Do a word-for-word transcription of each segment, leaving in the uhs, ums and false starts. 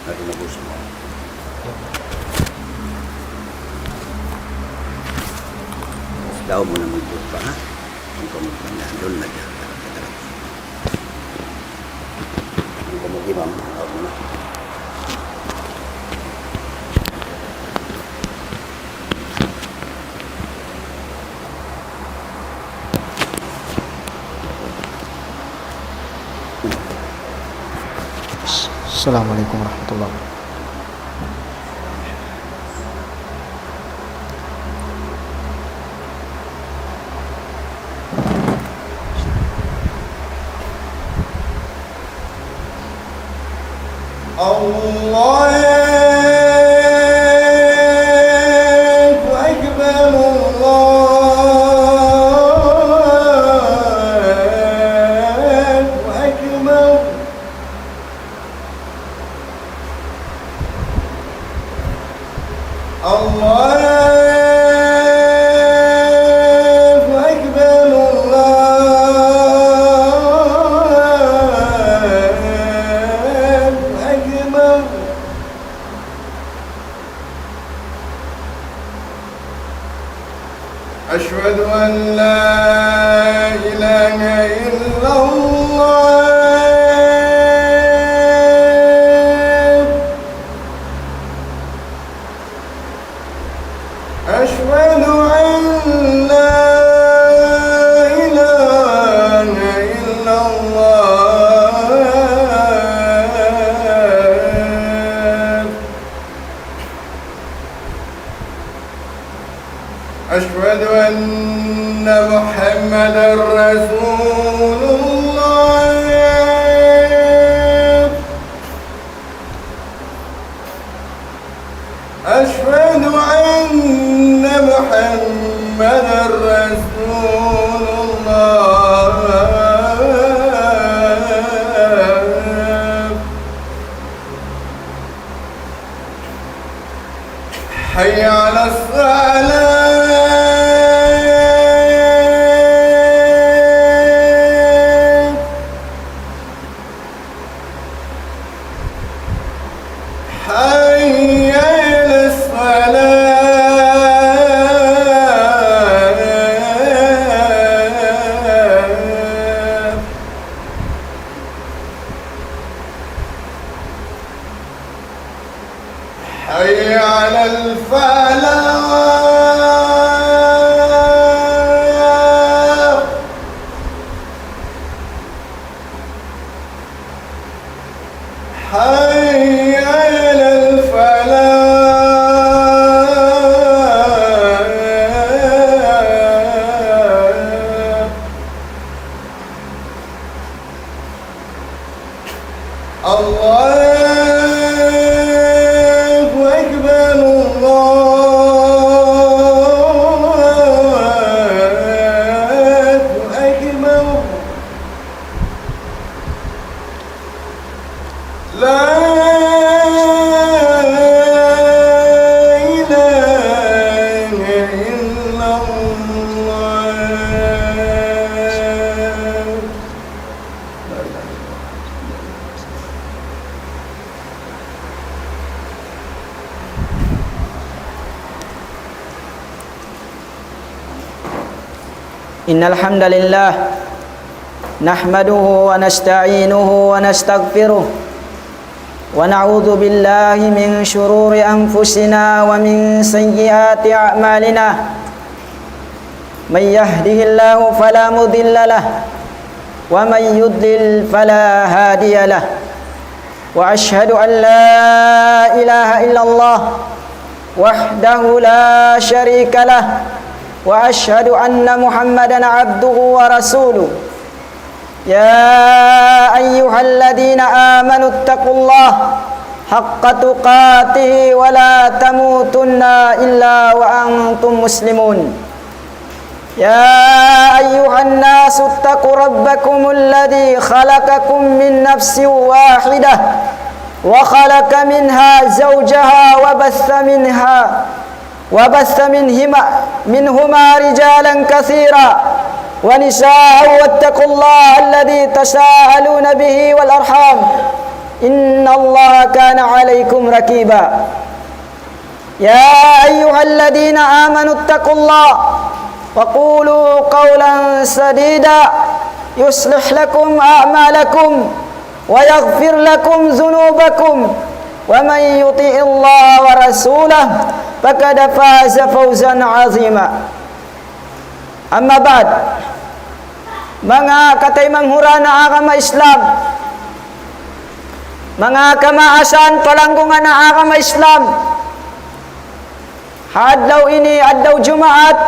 Daw mo na magbuka, ha? Ang kamagmana, doon na dyan. Ang kamag-imam, ako na. السلام عليكم ورحمة الله. الله أكبر، الله أكبر. الله أكبر، الله أكبر. أشهد أن لا إله إلا الله. أشهد أن لا إله إلا الله. أشهد أن محمدا رسول الله. أشهد أن محمدا رسول الله. حي على الصلاة. حي على الصلاة. حي على الفلاح. حي على الفلاح. الله أكبر، الله أكبر. لا إله إلا الله. إن الحمد لله نحمده ونستعينه ونستغفره، ونعوذ بالله من شرور أنفسنا ومن سيئات أعمالنا. من يهده الله فلا مضل له، ومن يضلل فلا هادي له. وأشهد أن لا إله إلا الله وحده لا شريك له، وأشهد أن محمدا عبده ورسوله. يا أيها الذين آمنوا اتقوا الله حق تقاته ولا تموتن إلا وأنتم مسلمون. يا أيها الناس اتقوا ربكم الذي خلقكم من نفس واحدة وخلق منها زوجها وبث منها، وبث منهما، منهما رجالا كثيرا ونساء، واتقوا الله الذي تساءلون به والأرحام، إن الله كان عليكم رقيبا. يا أيها الذين آمنوا اتقوا الله وقولوا قولا سديدا يصلح لكم أعمالكم ويغفر لكم ذنوبكم ومن يطع الله ورسوله فقد فاز فوزا عظيما. أما بعد, manga kataymanghuran ha agama Islam, manga kamaasan palanggungan ha agama Islam, ha adlaw ini, adlaw Jumaat,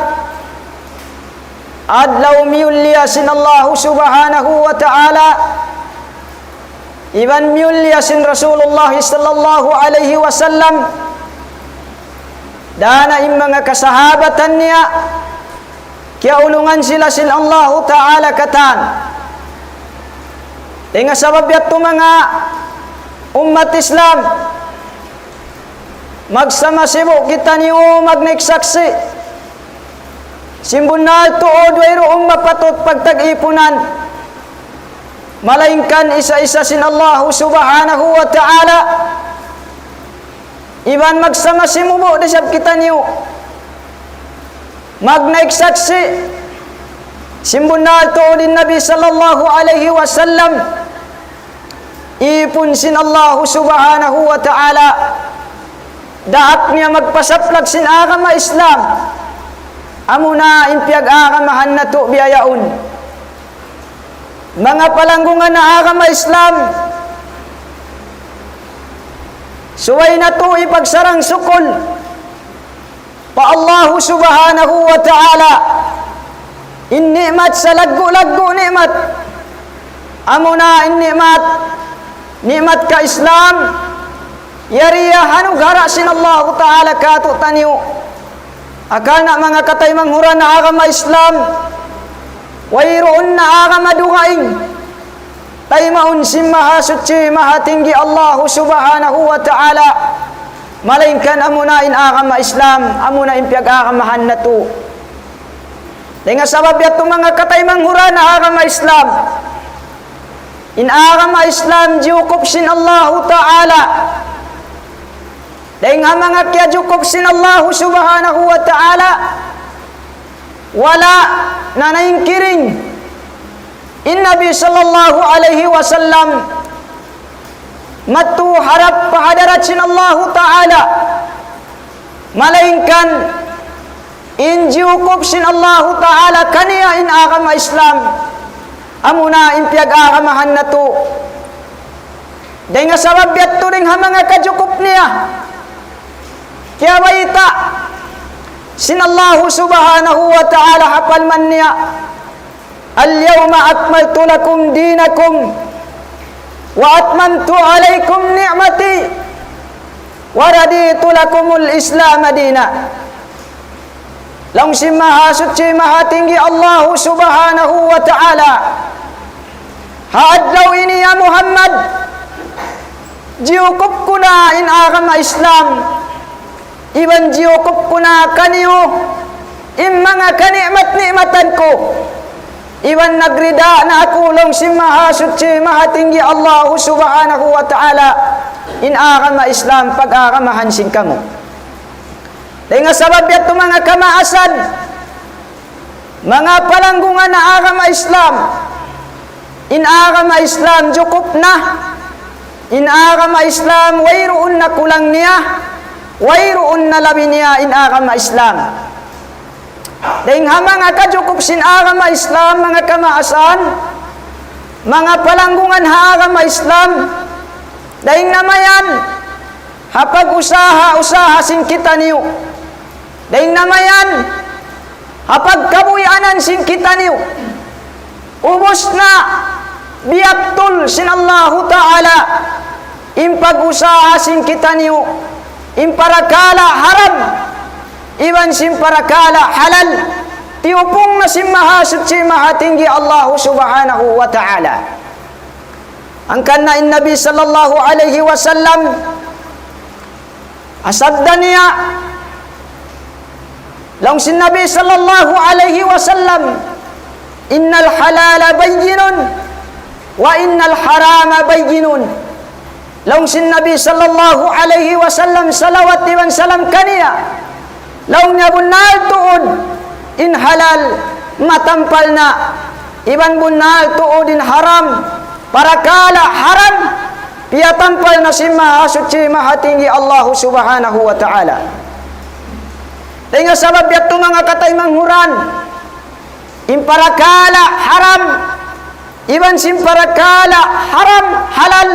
adlaw miyulliya sin Allahu Subhanahu wa Ta'ala, iban miyulliya sin Rasulullah sallallahu alayhi wasallam, dayn ha manga kasahabatan niya, kiyaulungan sila sin Allahu Ta'ala katan. Dayn ha sabab yadtu, manga ummat Islam, magsama sibu' kitaniyu magnaik saksi'. Sin bunnal tuud wayruun mapatut pagtag-ipunan, malaingkan isa-isa sin Allahu Subhanahu wa Ta'ala. Iban magsama simubu' da isab kitaniyu magnaik saksi'. Sin bunnal tuud in Nabi sallallahu alayhi wasallam, ipun sin Allahu Subhanahu wa Ta'ala, daak niya magpasaplag sin agama Islam, amuna in piyag-agamahan natu' bihaun. Manga palanggungan ha agama Islam, subay natu' ipagsarang-sukul pa Allahu Subhanahu wa Ta'ala in ni'mat salaggu'-laggu' ni'mat. Amuna in ni'mat, ni'mat ka Islam, yari ya hanug hara sin Allahu Ta'ala kātu'niyu. Hangkan na, manga kataymanghuran ha agama Islam, wayruun na agama dugaing taymaun sin Mahasuchi Mahatinggi Allahu Subhanahu wa Ta'ala, malaingkan amuna in agama Islam, amuna in piyag-agamahan natu'. Dayn ha sabab yadtu, manga kataymanghuran ha agama Islam, in agama Islam jiyukup sin Allahu Ta'ala. Dayn ha manga kiyajukup sin Allahu Subhanahu wa Ta'ala, wala' na naingkiring in Nabi sallallahu alayhi wasallam madtu harap pa hadarat sin Allahu Ta'ala, malaingkan in jiyukup sin Allahu Ta'ala kaniya in agama Islam, amuna in piyag-agamahan natu'. Dayn ha sabab yadtu, dayn ha manga kajukup niya, kiyabayta' sin Allahu Subhanahu wa Ta'ala ha parman niya, اليوم أكملت لكم دينكم وأتممت عليكم نعمتي ورضيت لكم الإسلام دينا. Laung sin Mahasuchi Mahatinggi Allahu Subhanahu wa Ta'ala, ha adlaw ini ya Muhammad, jiyukup ku na in agama Islam, iban jiyukup ku na kaniyu in manga kani'mat-ni'matan ku, iban nagrida na aku, laung sin Mahasuchi Mahatinggi Allahu Subhanahu wa Ta'ala, in agama Islam pag-agamahan sin kamu. Dayn ha sabab yadtu, manga kamaasan, manga palanggungan ha agama Islam, in agama Islam jukup na, in agama Islam wayruun na kulang niya, wayruun na labi niya in agama Islam. Dayn ha manga kajukup sin agama Islam, manga kamaasan, manga palanggungan ha agama Islam, dayn na mayan ha pag-usaha-usaha sin kitaniyu. Dayn na mayan ha pagkabuhianan sin kitaniyu. Ubus na biyaktul sin Allahu Ta'ala in pag-usaha sin kitaniyu, in parakala' haram iban sin parakala' halal, tiyupung na sin Mahasuchi Mahatinggi Allahu Subhanahu wa Ta'ala. Hangkan na in Nabi sallallahu alayhi wasallam, ha sabda niya, laung sin Nabi sallallahu alayhi wasallam, إن الحلال بين وإن الحرام بين. Laung sin Nabi sallallahu alayhi wasallam, salawat iban salam kaniya. Laung niya bunnal tuud in halal matampal na, iban bunnal tuud in haram, parakala' haram, piyatampal na sin Mahasuchi Mahatinggi Allahu Subhanahu wa Ta'ala. Dayn ha sabab yadtu manga kataymanghuran, in parakala' haram, iban sin parakala' haram, halal,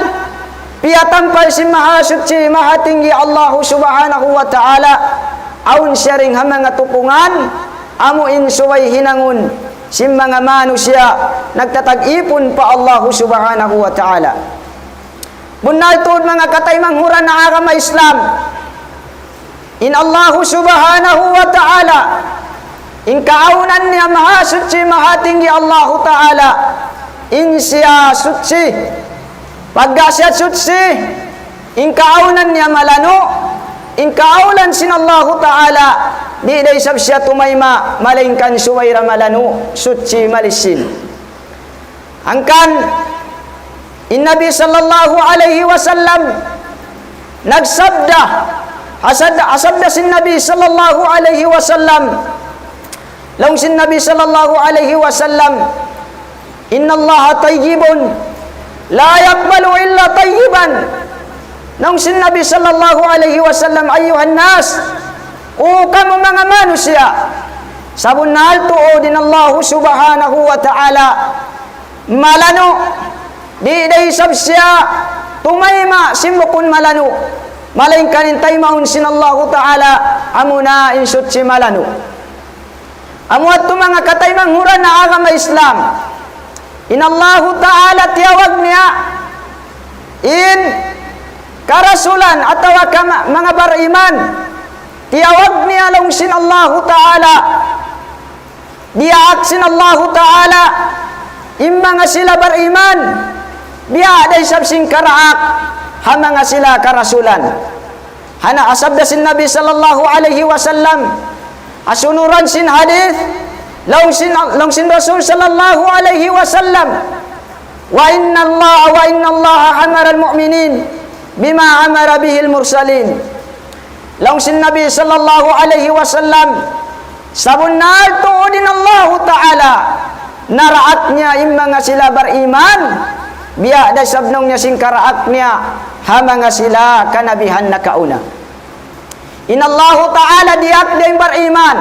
piyatampal sin Mahasuchi Mahatinggi Allahu Subhanahu wa Ta'ala, awn siya dayn ha manga tupungan, amu in subay hinangun sin manga manusiya' nagtatag-ipun pa Allahu Subhanahu wa Ta'ala. Bunnal tuud manga kataymanghuran ha agama Islam. In Allahu Subhanahu wa Ta'ala, in kaawnan niya Mahasuchi Mahatinggi Allahu Ta'ala, in siya suchi. Pagga siya suchi, in kaawnan niya malanu', in kaawnan sin Allahu Ta'ala, di' da isab siya tumayma', malaingkan subay da malanu', suchi malisin. Hangkan in Nabi sallallahu alayhi wasallam nagsabda, ha sad-, ha sabda sin Nabi sallallahu alayhi wasallam, laung sin Nabi sallallahu alayhi wasallam, إن الله طيب لا يقبل إلا طيبا. Laung sin Nabi sallallahu alayhi wasallam, أيها الناس, O kamu manga manusiya', sabunnal tuud in Allahu Subhanahu wa Ta'ala malanu', di' da isab siya tumayma' sin bukun malanu', malaingkan in taymaun sin Allahu Ta'ala, amuna in suchi malanu'. Amu yadtu manga kataymanghuran ha agama Islam. In Allahu Ta'ala tiyawag niya in karasulan atawa ka ma-, manga bariman. Tiyawag niya laung sin Allahu Ta'ala. Diyaak sin Allahu Ta'ala in manga sila bariman. Biya' da isab sin karaak ha manga sila karasulan. Hangkan ha sabda sin Nabi sallallahu alayhi wasallam, ha sunuran sin hadith, laung sin, laung sin Rasul sallallahu alayhi wasallam, وإن الله، وإن الله أمر المؤمنين بما أمر به المرسلين. Laung sin Nabi sallallahu alayhi wasallam, sabunnal tuud in Allahu Ta'ala naraak niya in manga sila bariman, biya' da isab laung niya sin karaak niya ha manga sila kanabihan nakauna. In Allahu Ta'ala diyaak niya in bariman.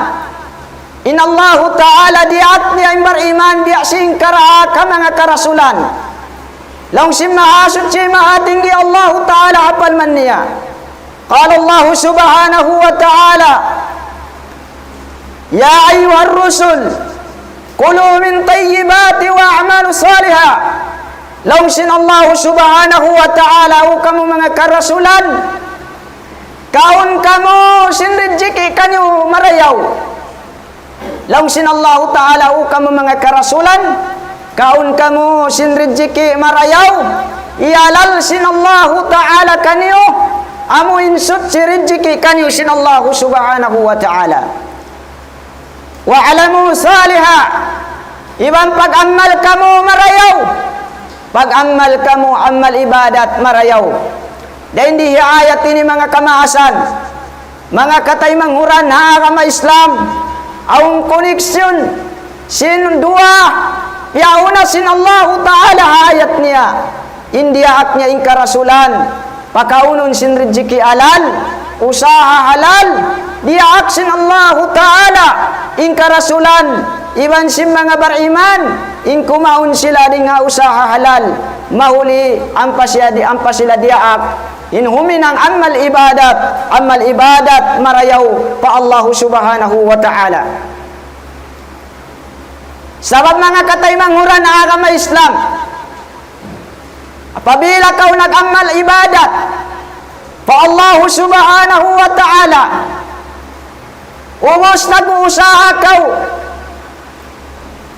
In Allahu Ta'ala diyaak niya in bariman, biya' sin karaak ha manga karasulan. Laung sin Mahasuchi Mahatinggi Allahu Ta'ala ha parman niya. قال الله سبحانه وتعالى: يا أيها الرسل كلوا من طيبات واعملوا صالحا. Laung sin Allahu Subhanahu wa Ta'ala, O kamu manga karasulan, kaun kamu sin rijiki' kaniyu marayaw. Laung sin Allahu Ta'ala, O kamu manga karasulan, kaun kamu sin rijiki' marayaw, iyalal sin Allahu Ta'ala kaniyu, amu in suchi rijiki' kaniyu sin Allahu Subhanahu wa Ta'ala. واعملوا صالحا, iban pag-amal kamu marayaw, pag-amal kamu amal ibadat marayaw. Dayn di ha ayat ini manga kamaasan, manga kataymanghuran ha agama Islam, awn koneksyon sin duwa piyauna sin Allahu Ta'ala ha ayat niya. In diyaak niya in karasulan, pakaunun sin rijiki' halal, usaha halal, diyaak sin Allahu Ta'ala in karasulan, iban sin manga bariman, in kumaun sila dayn ha usaha halal, mahuli ampa siya di-, ampa sila diyaak in huminang amal ibadat, amal ibadat marayaw pa Allahu Subhanahu wa Ta'ala. Sabab manga kataymanghuran ha agama Islam, apabila kaw nag-amal ibadat pa Allahu Subhanahu wa Ta'ala, ubus nag-uusaha kaw,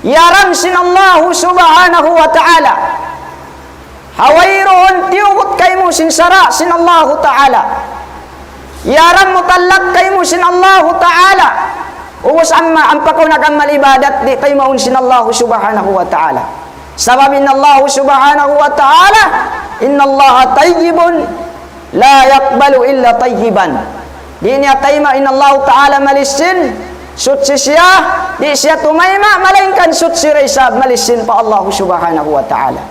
iyaram sin Allahu Subhanahu wa Ta'ala. Ha wayruun tiyugut kaymu sin sara' sin Allahu Ta'ala. Iyaram mu talak kaymu sin Allahu Ta'ala. Ubus amma, ampa kaw nag-amal ibadat, di' kaymu mawn sin Allahu Subhanahu wa Ta'ala. Sabab in Allahu Subhanahu wa Ta'ala, إن الله طيب لا يقبل إلا طيبا. Di' niya tayma' in Allahu Ta'ala malisin, suchi siya, di' siya tumayma', malaingkan suchi da isab malisin pa Allahu Subhanahu wa Ta'ala.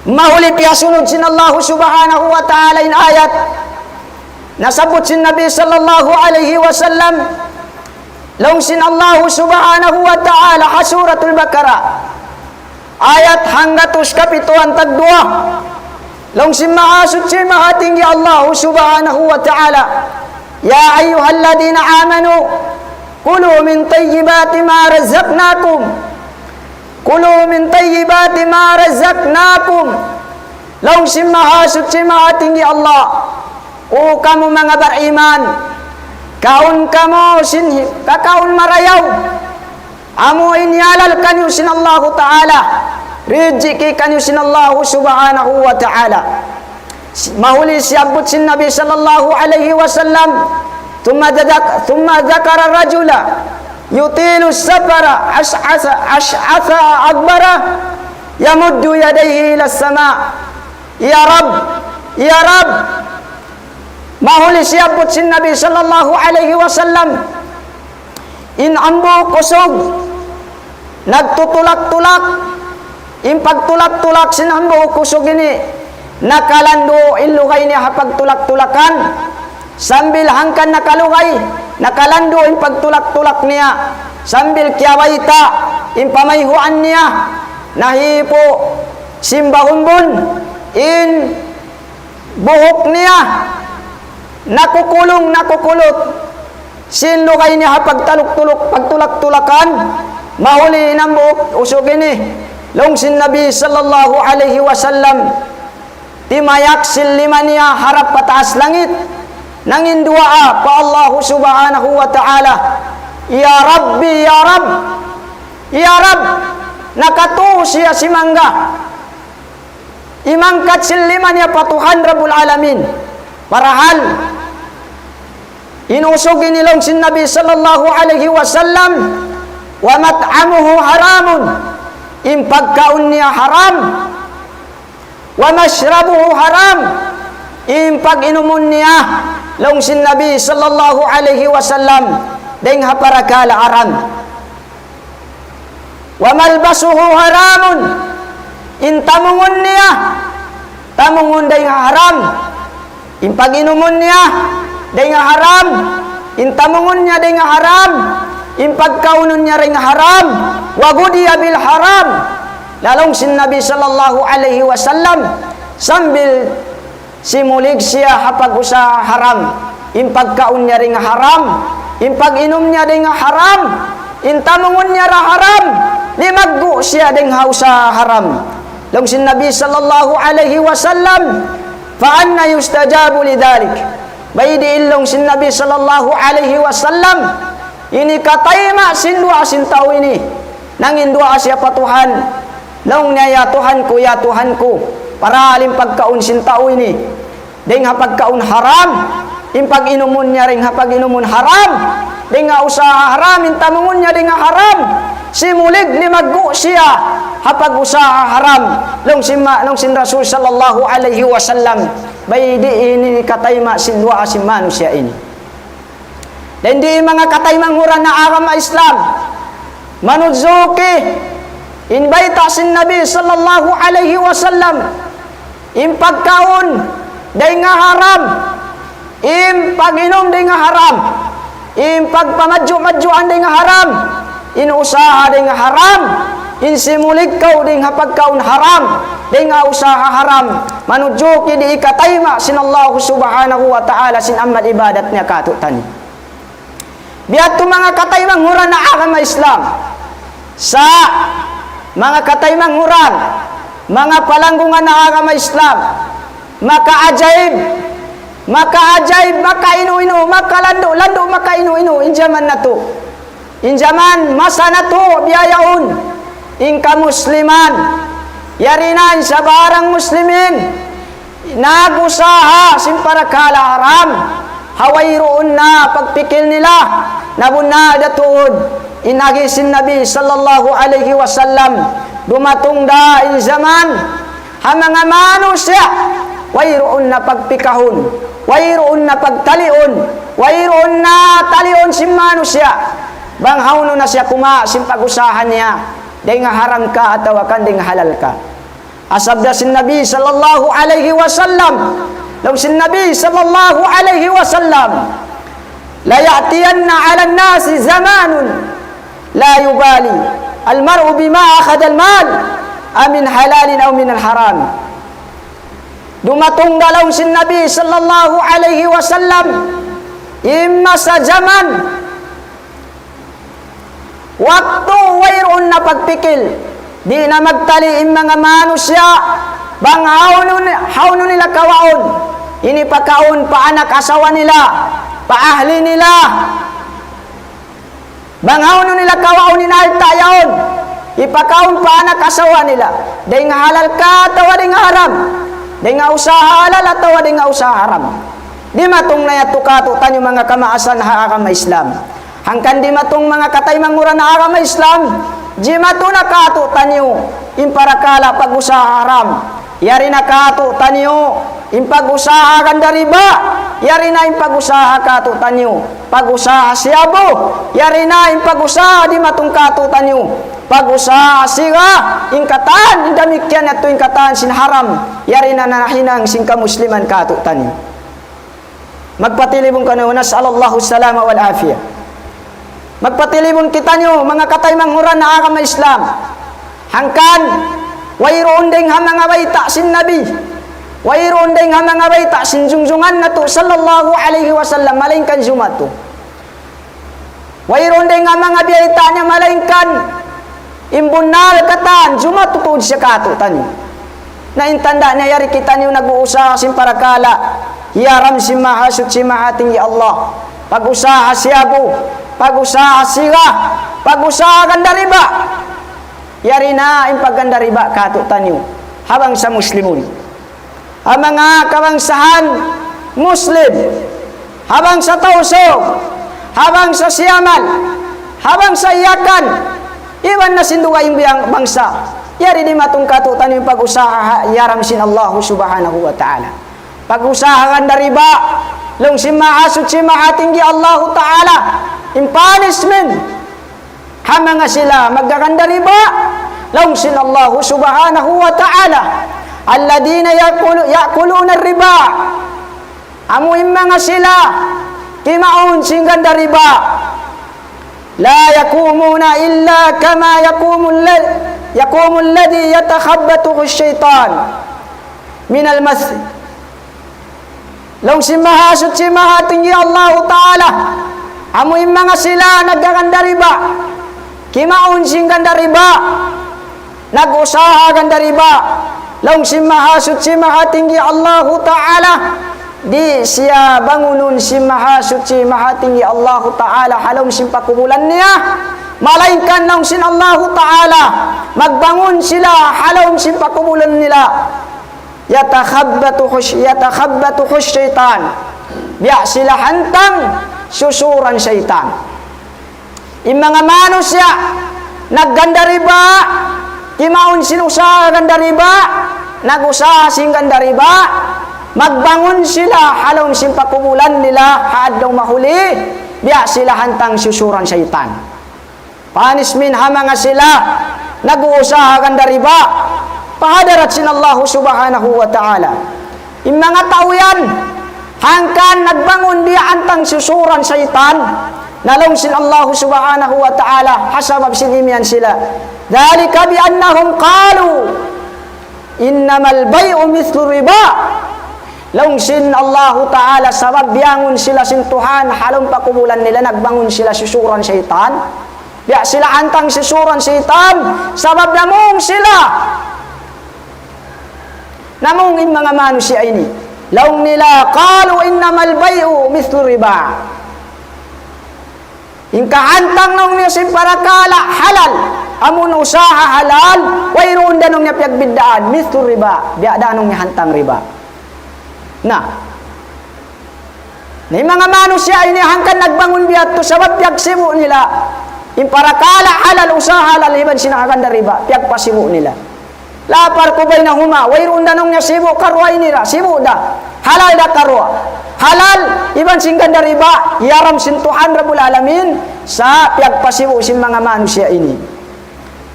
Mahuli piyasunud sin Allahu Subhanahu wa Ta'ala in ayat nasabbut sin Nabi sallallahu alayhi wasallam, laung sin Allahu Subhanahu wa Ta'ala ha Suratul Baqarah, ayat hanggatus kapituan tagduwa. Laung sin Mahasuchi Mahatinggi Allahu Subhanahu wa Ta'ala, يا أيها الذين آمنوا كلوا من طيبات ما رزقناكم كلوا من طيبات ما رزقناكم. Laung sin Mahasuchi Mahatinggi Allah, O kamu manga bariman, kaun kamu sin kakaun marayaw, amu in iyalal kaniyu sin Allahu Ta'ala, rijiki kaniyu sin Allahu Subhanahu wa Ta'ala. Mahuli siyabbut sin Nabi sallallahu alayhi wasallam, ثم ذك-، ثم ذكر الرجل يطيل السفر أشعث، أشعث أغبر يمد يديه إلى السماء. Ya Rabb, ya Rabb. Mahuli siyabbut sin Nabi sallallahu alayhi wasallam, in hambuuk usug nagtutulak-tulak, in pagtulak-tulak sin hambuuk usug ini, nakalandu' in lugay niya ha pagtulak-tulakan, sambil hangkan nakalugay, nakalandu' in pagtulak-tulak niya, sambil kiyabayta' in pamayhuan niya, nahipu' sin bahumbun in buhuk niya, nakukulung, nakukulut sin lugay niya ha pagtaluk-tuluk, pagtulak-tulakan, mahuli in hambuuk usug ini. Laung sin Nabi sallallahu alayhi wasallam, timayak sin lima niya harap pa taas langit, nangin duwaa pa Allahu Subhanahu wa Ta'ala, Ya Rabbi, ya Rabb, ya Rabb, nakatu siya simangga. Imangkat sin lima niya pa Tuhan Rabbul Alamin. Parahal, in usug ini laung sin Nabi sallallahu alayhi wasallam, ومطعمه حرام, in pagkaun niya haram, ومشربه حرام, in pag-inumun niya, laung sin Nabi sallallahu alayhi wasallam, dayng ha parakala' haram. وملبسه حرام, in tamungun niya, tamungun dayng ha haram. In pag-inumun niya, dayng ha haram. In tamungun niya, dayng ha haram. In pagkaunun niya, dayng ha haram. وغذي بالحرام. Laung sin Nabi sallallahu alayhi wasallam, sambil simulig siya ha pag-usaha haram, in pagkaun niya dayng ha haram, in pag-inum niya dayng ha haram, in tamungun niya da haram, limaggu' siya dayng ha usaha haram. Laung sin Nabi sallallahu alayhi wasallam, فأنى يستجاب لذلك. Bang diin laung sin Nabi sallallahu alayhi wasallam, ini katayma' sin duwaa sin tau ini. Nangin duwaa siya pa Tuhan. Laung niya, "Ya Tuhan ku, ya Tuhan ku, parahal in pagkaun sin tau ini dayng ha pagkaun haram, in pag-inumun niya dayng ha pag-inumun haram, dayng ha usaha haram, in tamungun niya dayng ha haram, simulig limaggu' siya ha pag-usaha haram." Laung sin ma-, laung sin Rasul sallallahu alayhi wasallam, bang diin ini katayma' sin duwaa sin manusiya' ini. Dayn di manga kataymanghuran ha agama Islam, manudjuki in bayta' sin Nabi sallallahu alayhi wasallam, in pagkaun dayng ha haram, in pag-inum dayng ha haram, in pagpamadju'-madjuan dayng ha haram, in usaha dayng ha haram, in simulig kaw dayng ha pagkaun haram, dayng ha usaha haram, manudjuki di' katayma' sin Allah subhanahu wa ta'ala sin amal ibadat niya kātu'niyu. Biya' ha yan manga kataymanghuran ha agama Islam. Sa' manga kataymanghuran, manga palanggungan ha agama Islam, makaajaib, makaajaib, makainu-inu, makalandu'-landu', makainu-inu in jaman natu'. In jaman masa natu' biya' yaun, in kamusliman, yari na in sabarang muslimin nag-usaha sin parakala' haram, ha wayruun na pagpikil nila, na bunnal da tuud In agi sin Nabi sallallahu alayhi wasallam, dumatung da in jaman, ha manga manusiya', wayruun na pagpikahun, wayruun na pagtaliun, wayruun na taliun sin manusiya'. Bang hawnu na siya kumawa' sin pag-usaha niya, dayn ha haram ka atawa kan dayn ha halal ka. Sabda sin Nabi sallallahu alayhi wasallam, laung sin Nabi sallallahu alayhi wasallam, ليأتين على الناس زمان لا يبالي المرء بما أخذ المال أمن حلال أو من حرام. Dumatung da laung sin Nabi sallallahu alayhi wasallam, in masa jaman, waktu wayruun na pagpikil, di' na magtali in manga manusiya', bang hawnu, hawnu nila kawaun, ini pakaun pa anak asawa nila, pa ahli nila, bang hawnu nila kawaun in alta' yaun, hipakaun pa anak asawa nila, dayn ha halal ka atawa dayn ha haram, dayn ha usaha halal atawa dayn ha usaha haram. Dimatung na yadtu kātu'niyu manga kamaasan ha agama Islam. Hangkan dimatung manga kataymanghuran ha agama Islam, jimatu na kātu'niyu in parakala' pag-usaha haram. Yari na kātu'niyu in pag-usaha ganda riba. Yari na in pag-usaha kātu'niyu pag-usaha siyabu. Yari na in pag-usaha dimatung kātu'niyu pag-usaha siga. In katan, in damikkiyan yadtu in katan sin haram. Yari na nahinang sin kamusliman kātu'niyu. Magpatilibun kaniyu, نسأل الله السلامة والعافية. Magpatilibun kitaniyu, manga kataymanghuran ha agama Islam. Hangkan, wayruun dayn ha manga bayta' sin Nabi, wayruun dayn ha manga bayta' sin junjungan natu' sallallahu alayhi wasallam, malaingkan jumatu. Wayruun dayn ha manga biyayta' niya, malaingkan in bunnal katan, jumatu tuud siya kātu'niyu. Na in tanda' niya yari kitaniyu nag-uusaha sin parakala' hiyaram sin Mahasuchi Mahatinggi Allah. Pag-usaha siyabu, pag-usaha siga, pag-usaha ganda riba. Yari na in pagganda riba kātu'niyu ha bangsa Muslimun. Ha manga kabangsahan Muslim, ha bangsa Tausug, ha bangsa Siyamal, ha bangsa Yakan, iban na sin dugaing biyang bangsa. Yari dimatung kātu'niyu in pag-usaha ha, hiyaram sin Allahu Subhanahu wa Ta'ala. Pag-usaha ganda riba, laung sin Mahasuchi Mahatinggi Allahu Ta'ala, in punishment ha manga sila maggaganda riba, laung sin Allahu Subhanahu wa Ta'ala, الذين يأكل-، يأكلون الربا. Amu in manga sila kimaun sin ganda riba. لا يقومون إلا كما يقوم الذ-، يقوم الذي يتخبطه الشيطان من المس. Laung sin Mahasuchi Mahatinggi Allahu Ta'ala, amu in manga sila naggaganda riba, kimaun sin ganda riba, nag-usaha ganda riba, laung sin Mahasuchi Mahatinggi Allahu Ta'ala, di' siya bangunun sin Mahasuchi Mahatinggi Allahu Ta'ala ha lawm sin pakubulan niya, malaingkan laung sin Allahu Ta'ala, magbangun sila ha lawm sin pakubulan nila. يتخبطه الش-، يتخبطه الشيطان. Biya' sila hantang susuran saytan. In manga manusiya' nagganda riba, kimaun sin usaha ganda riba, nag-usaha sin ganda riba, magbangun sila ha lawm sin pakubulan nila ha adlaw mahuli, biya' sila hantang susuran saytan. Punishment ha manga sila nag-uusaha ganda riba pa hadarat sin Allahu Subhanahu wa Ta'ala. In manga tau yan, hangkan nagbangun biya' hantang susuran saytan, na laung sin Allahu Subhanahu wa Ta'ala, ha sabab sin imiyan sila. ذلك بأنهم قالوا إنما البيع مثل الربا. Laung sin Allahu Ta'ala, sabab biyangun sila sin Tuhan, ha lawm pakubulan nila nagbangun sila susuran saytan. Biya' sila hantang susuran saytan, sabab namung sila. Namung in manga manusiya' ini. Laung nila, قالوا إنما البيع مثل الربا. In kahantang laung niya sin parakala' halal, amun usaha halal, wayruun da laung niya piyagbiddaan, مثل الربا, biya' da laung niya hantang riba. Na, na in manga manusiya' ini hangkan nagbangun biya' yadtu sabab piyagsibu' nila. In parakala' halal, usaha halal, iban sin ganda riba, piyagpasibu' nila. لا فرق بينهما, wayruun da laung niya sibu' karuwa ini ra, sibu' da. Halal da karuwa. Halal, iban sin ganda riba, hiyaram sin Tuhan Rabbul Alamin, sa' piyagpasibu' sin manga manusiya' ini.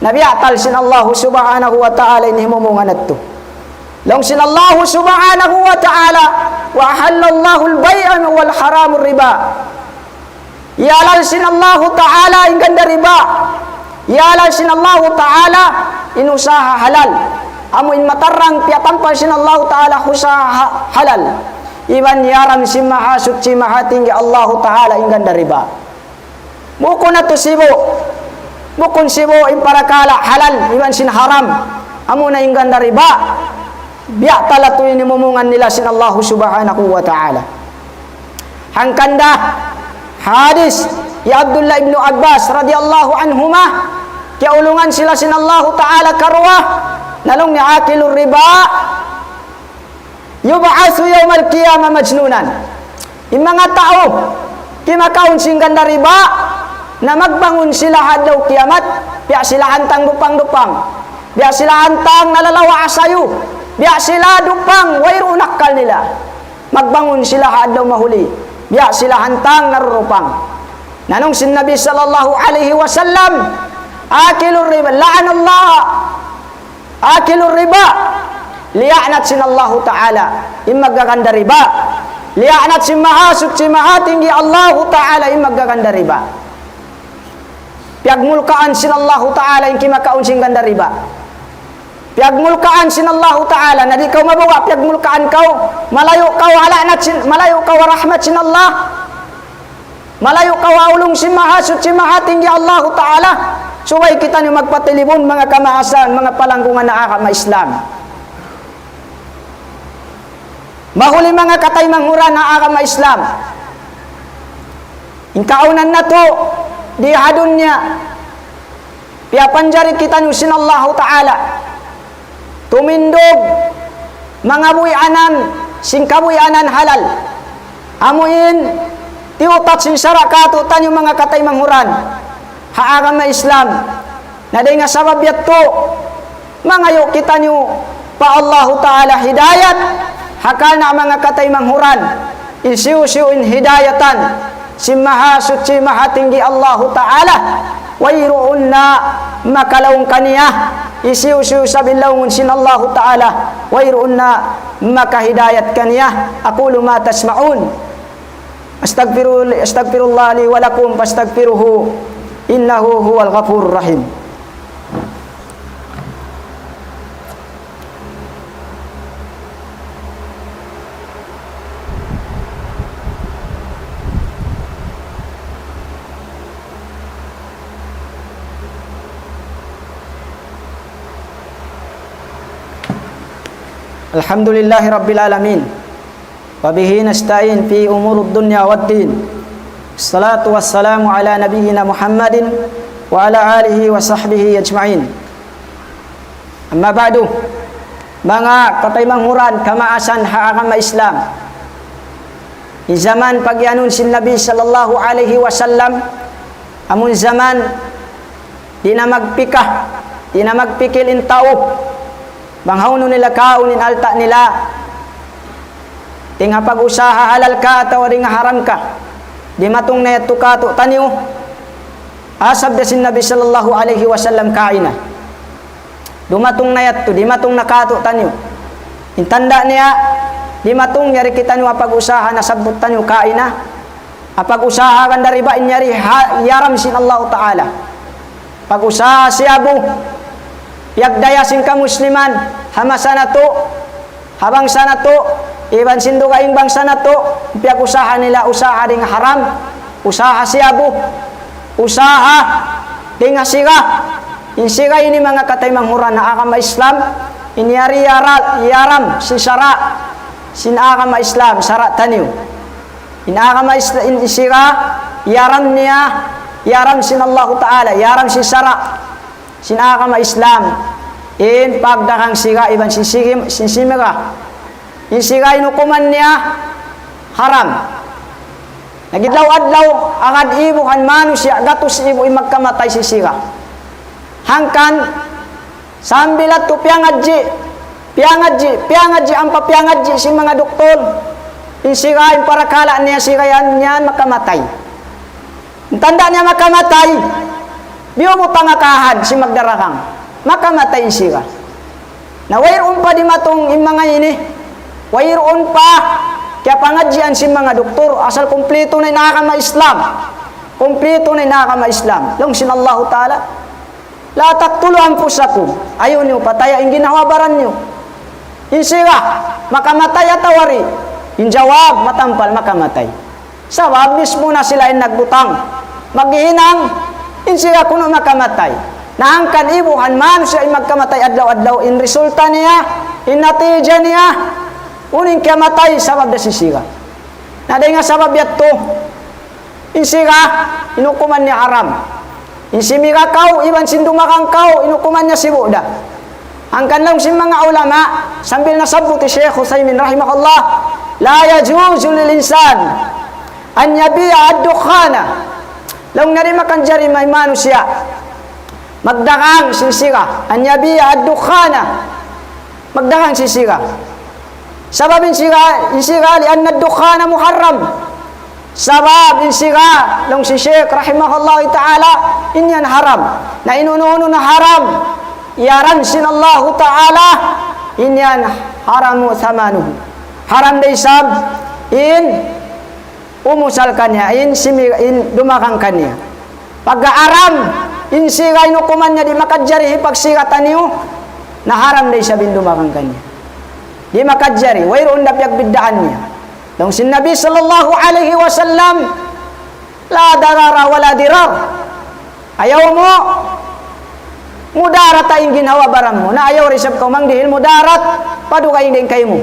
Na biya' tal sin Allahu Subhanahu wa Ta'ala in himumungan natu'. Laung sin Allahu Subhanahu wa Ta'ala, وأحل الله البيع وحرم الربا. Hihalal sin Allahu Ta'ala in ganda riba. Hihalal sin Allahu Ta'ala in usaha halal. Amu in matarrang piyatampal sin Allahu Ta'ala usaha ha-, halal. Iban hiyaram sin Mahasuchi Mahatinggi Allahu Ta'ala in ganda riba. Bukun natu' sibu'. Bukun sibu' in parakala' halal iban sin haram. Amuna in ganda riba. Biya' ta laung ini himumungan nila sin Allahu Subhanahu wa Ta'ala. Hangkan da hadis hi Abdullah ibn Abbas radiyallahu anhuma, kiyaulungan sila sin Allahu Ta'ala karuwa, laung niya, آكل الربا يبعث يوم القيامة مجنونا. In manga tau kimakaun sin ganda riba, na magbangun sila ha adlaw kiyamat, biya' sila hantang dupang-dupang. Biya' sila hantang nalalawa' asayu. Biya' sila dupang, wayruun akkal nila. Magbangun sila ha adlaw mahuli. Biya' sila hantang narurupang. Laung sin Nabi sallallahu alayhi wasallam, آكل الربا لعن الله آكل الربا. Liyaanat sin Allahu Ta'ala in maggaganda riba. Liyaanat sin Mahasuchi Mahatinggi Allahu Ta'ala in maggaganda riba. Piyagmulkaan sin Allahu Ta'ala in kimakaun sin ganda riba. Piyagmulkaan sin Allahu Ta'ala, na di' kaw mabuga', piyagmulkaan kaw, malayu' kaw ha la'nat sin, malayu' kaw ha rahmat sin Allah. Malayu' kaw ha ulung sin Mahasuchi Mahatinggi Allahu Ta'ala. Subay kitaniyu magpatilibun, manga kamaasan, manga palanggungan ha agama Islam. Mahuli manga kataymanghuran ha agama Islam. In kaunan natu' di ha dunya, piyapanjari kitaniyu sin Allahu Ta'ala. Tumindug manga buhianan sin kabuhianan halal. Amu in tiyutat sin sara' kātu'niyu manga kataymanghuran ha agama Islam. Na dayn ha sabab yadtu, mangayu' kitaniyu pa Allahu Ta'ala hidayat, ha karna' manga kataymanghuran. Hisiyu-siyu in hidayatan sin Mahasuchi Mahatinggi Allahu Ta'ala, wayruun na makalaung kaniya. Hisiyu-siyu isab in laungun sin Allahu Ta'ala, wayruun na makahidayat kaniya. أقول ما تسمعون. أستغفر، أستغفر الله لي ولكم فاستغفروه إنه هو الغفور الرحيم. الحمد لله رب العالمين. وبه نستعين في أمور الدنيا والدين. الصلاة والسلام على نبينا محمد وعلى آله وصحبه أجمعين. أما بعد, manga kataymanghuran kamaasan ha agama Islam. In jaman pagiyanun sin Nabi sallallahu alayhi wasallam, amun jaman di' na magpika, di' na magpikil in tau bang hawnu nila kaun in alta' nila. Dayn ha pag-usaha halal ka atawa dayn ha haram ka. Dimatung na yadtu kātu'niyu. Sabda sin Nabi sallallahu alayhi wasallam, kaina. Dumatung na yadtu, dimatung na kātu'niyu. In tanda' niya, dimatung yari kitaniyu ha pag-usaha nasabbut taniyu kaina. Ha pag-usaha ganda riba in yari ha-, hiyaram sin Allahu Ta'ala. Pag-usaha siyabu, piyagdaya sin kamusliman ha masa natu', ha bangsa natu', iban sin dugaing bangsa natu', piyag-usaha nila usaha dayn ha haram, usaha siyabu, usaha dayn ha siga. In siga ini manga kataymanghuran ha agama Islam, in yari yara-, hiyaram sin sara', sin agama Islam, sara' taniyu. In agama Isla-, in siga, hiyaram niya, hiyaram sin Allahu Ta'ala, hiyaram sin sara', sin agama Islam, in pagdagang siga iban sin sigim-, sin simiga. In siga in hukuman niya haram. Nagidlaw-adlaw, agad ibu kan manusiya', gatus ibu in magkamatay sin siga. Hangkan, sambil yadtu piyangadji', piyangadji', piyangadji', ampa piyangadji' sin manga doktor. In siga, in parakala' niya siga yan, yan makamatay. In tanda' niya makamatay, biyubut pangakahan sin magdaragang. Makamatay in siga. Na wayruun pa dimatung in manga ini. Wayruun pa kiyapangadjian sin manga doktor. Asal kumplitu na in agama Islam. Kumplitu na in agama Islam. Laung sin Allahu Ta'ala, "La taqtulu anfusakum." Ayaw niyu pataya in ginhawa-baran niyu. In siga, makamatay atawa di'? In jawab, matampal makamatay. Sabab mismu na sila in nagbutang. Maghihinang, in siga kunu' makamatay. Na hangkan ibu kan manusiya' in magkamatay adlaw-adlaw, in resulta niya, in natija niya, unu in kiyamatay, sabab da sin siga. Na dayn ha sabab yadtu, in siga, in hukuman niya haram. In simiga kaw, iban sin dumagang kaw, in hukuman niya sibu' da. Hangkan laung sin manga ulama, sambil nasabbut hi Sheikh Uthaymin rahimahullah, "La yajuzu lil insan an yabi'a ad-dukhana." Laung niya di' makanjari may manusiya' magdagang sin siga. "An yabi'a ad-dukhana." Magdagang sin siga. Sabab in siga, in siga, "Li anna ad-dukhana muharram." Sabab in siga, laung sin Sheikh rahimahullah ta'ala, in yan haram. Na in unu-unu na haram, iyaran sin Allahu ta'ala, in yan haramu thamanuhu. Haram da isab in umusal kaniya, in simi-, in dumagang kaniya. Pagga haram, in siga in hukuman niya di' makajari hipagsiga taniyu, na haram da isab in dumagang kaniya. Di' makajari, wayruun da piyagbiddaan niya. Laung sin Nabi sallallahu alayhi wasallam, "La darara wa la dirar." Ayaw mu mudarat in ginhawa-baran mu. Na ayaw da isab kaw mangdihil mudarat pa dugaing dayn kaymu.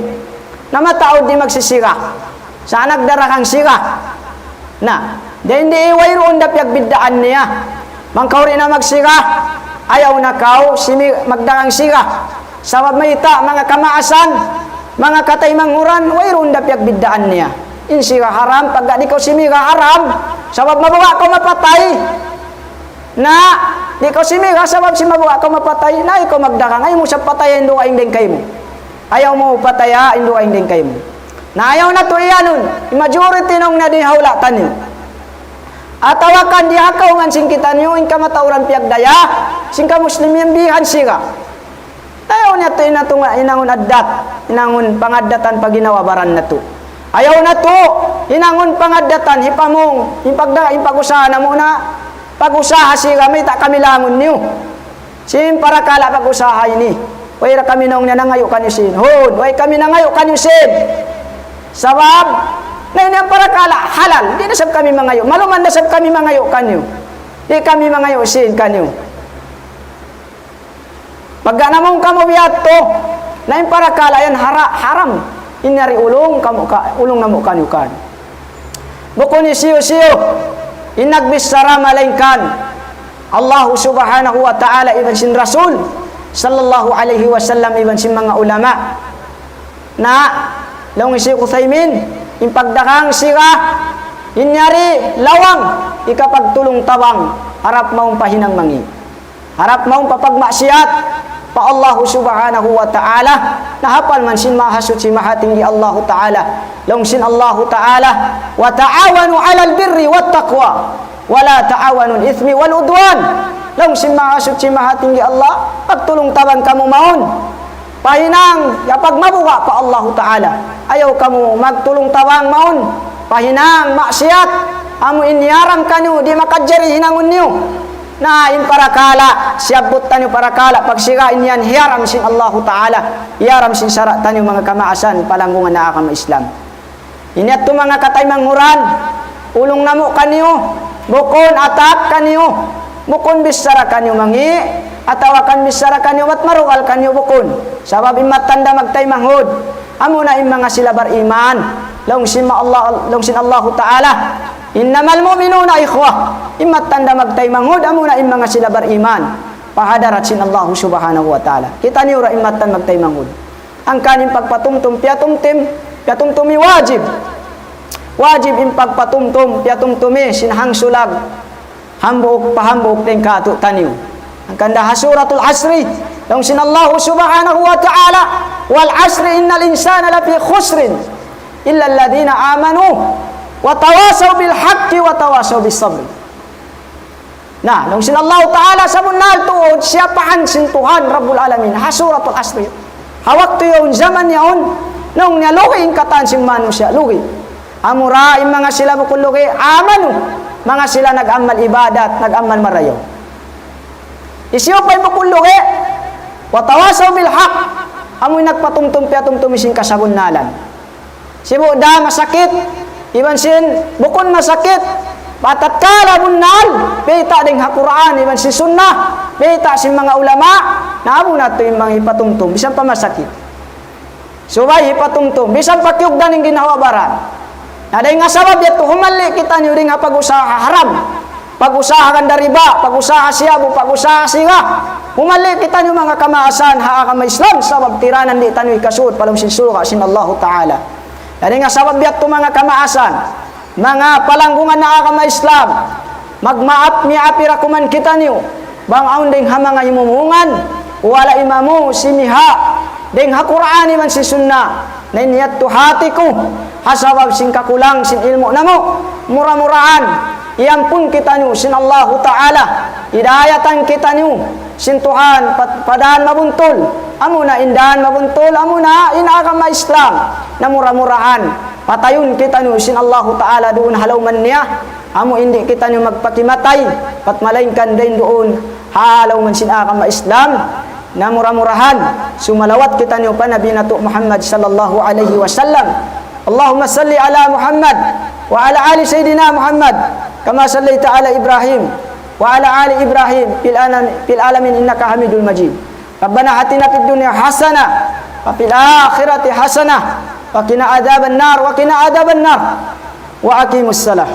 Na mataud di' magsisiga. Sa' nagdaragang siga. Na, dayn di' wayruun da piyagbiddaan niya. Bang kaw di' na magsiga, ayaw na kaw simi-, magdagang siga. Sabab mayta', manga kamaasan, manga kataymanghuran, wayruun da piyagbiddaan niya. In siga haram, pagga di' kaw simiga haram, sabab mabuga' kaw mapatay. Na, di' kaw simiga, sabab sin mabuga' kaw mapatay, na ayaw kaw magdagang, ayaw mu sa pataya in dugaing dayn kaymu. Ayaw mu pataya in dugaing dayn kaymu. Na ayaw natu' iyanun, in majority nung na di' ha hula' taniyu. Atawa kan di' ha kaungan sin kitaniyu, in kamatauran piyagdaya, sin kamuslimin bihan siga. Ayaw natu' in atunga hinangun addat, hinangun pangaddatan pa ginhawa-baran natu'. Ayaw natu' hinangun pangaddatan, hipamung, in pagda-, in pag-usaha namu' na, pag-usaha siga mayta' kami langun niyu. Sin parakala' pag-usaha ini. Way da kami naung niya nangayu' kaniyu sin. Hud, way kami nangayu' kaniyu sin. Sabab, na ini in parakala' halal. Di' na sab kami mangayu'. Maluman na sab kami mangayu' kaniyu. Di' kami mangayu' sin kaniyu. Pagga namung kamu biya' yadtu, na in parakala' yan hara-, haram. In yari ulung kamu ka, ulung namu' kaniyu kan. Bukun hisiyu-siyu in nagbichara malaingkan Allahu subhanahu wa ta'ala iban sin Rasul sallallahu alayhi wasallam iban sin manga ulama. Na, laung hi Sheikh Uthaymin, in pagdagang siga, in yari lawang, hikapagtulung-tabang, harap mawn pa hinang mangi'. Harap mawn pa pagmaksiyat pa Allahu subhanahu wa ta'ala. Na hapal man sin Mahasuchi Mahatinggi Allahu ta'ala. Laung sin Allahu ta'ala, "Wa ta'awanu 'alal birri wat taqwa, wa la ta'awanu 'alal ithmi wal 'udwan." Laung sin Mahasuchi Mahatinggi Allah, magtulung-tabang kamu mawn pa hinang, ya pagmabuga' pa Allahu ta'ala. Ayaw kamu magtulung-tabang mawn pa hinang maksiyat, amu in hiyaram kaniyu, di' makajari hinangun niyu. Na in parakala', siyabbut taniyu parakala', pagsiga in yan hiyaram sin Allahu ta'ala, hiyaram sin sara' taniyu manga kamaasan, palanggungan ha agama Islam. Ini yadtu manga kataymanghuran, ulung namu' kaniyu, bukun atak kaniyu, bukun bichara kaniyu mangi', atawa kan bichara kaniyu bat marugal kaniyu bukun. Sabab in mattan da magtaymanghud, amuna in manga sila bariman. Laung sin ma Allah, laung sin Allahu ta'ala, "Innamal mu'minuna ikhwah." In mattan da magtaymanghud, amuna in manga sila bariman. Pa hadarat sin Allahu subhanahu wa ta'ala. Kitaniyu ra in mattan magtaymanghud. Hangkan in pagpatumtum, piyatumtum, piyatumtum in wajib. Wajib in pagpatumtum, piyatumtumi sin hangsulag hambuuk pa hambuuk dayn kātu'niyu. Hangkan da ha Suratul Asri, laung sin Allahu Subhanahu wa Ta'ala, والعصر إن الإنسان لفي خسر إلا الذين آمنوا وتواصوا بالحق وتواصوا بالصبر. Na, laung sin Allahu Ta'ala, sabunnal tuud siyapahan sin Tuhan Rabbul Alamin ha Suratul Asri. Ha waktu yaun, jaman yaun, laung niya lugi' in katan sin manusiya', lugi'. Amura in manga sila bukun lugi', amanu, manga sila nag-amal ibadat, nag-amal marayaw. Hisiyu pa in bukun lugi', وتواصوا بالحق, amu in nagpatumtum, piyatumtumi sin kasabunnalan. Sibu' da masakit, iban sin bukun masakit, pa tatkala bunnal, bayta' dayn ha Qur'an, iban sin sunnah, bayta' sin manga ulama, na amu na tuud in manga hipatumtum, misan pa masakit. Subay hipatumtum, misan pa kiyugdan in ginhawa-baran. Na dayn ha sabab yadtu humalli' kitaniyu dayn ha pag-usaha haram. Pag-usaha ganda riba, pag-usaha siyabu, pag-usaha siga. Humalli' kitaniyu manga kamaasan ha agama Islam, sabab tiranan di' taniyu hikasud pa lawm sin surga' sin Allahu Ta'ala. Na dayn ha sabab yadtu manga kamaasan, manga palanggungan ha agama Islam, magmaap-miyaap ra kuman kitaniyu, bang awn dayn ha manga himumungan, wala' imamu simiha' dayn ha Qur'an iban sin sunnah, na in yadtu hāti ku, ha sabab sin kakulang sin ilmu' namu', mura-murahan, iyampun kitaniyu sin Allahu Ta'ala, hidayatan kitaniyu sin Tuhan pa, pa dān mabuntul, amu na in dān mabuntul, amu na in agama Islam, na mura-murahan, patayun kitaniyu sin Allahu Ta'ala duun ha lawman niya, amu in di' kitaniyu magpakimatay, bat malaingkan dayn duun ha lawman sin agama Islam, na mura-murahan, sumalawat kitaniyu pa Nabi natu' Muhammad sallallahu alayhi wasallam. اللهم صل على محمد وعلى آل سيدنا محمد كما صليت على إبراهيم وعلى آل إبراهيم في العالم-، في العالمين إنك حميد مجيد. ربنا آتنا في الدنيا حسنة وفي الآخرة حسنة وقنا عذاب النار، وقنا عذاب النار. وأقيموا الصلاة.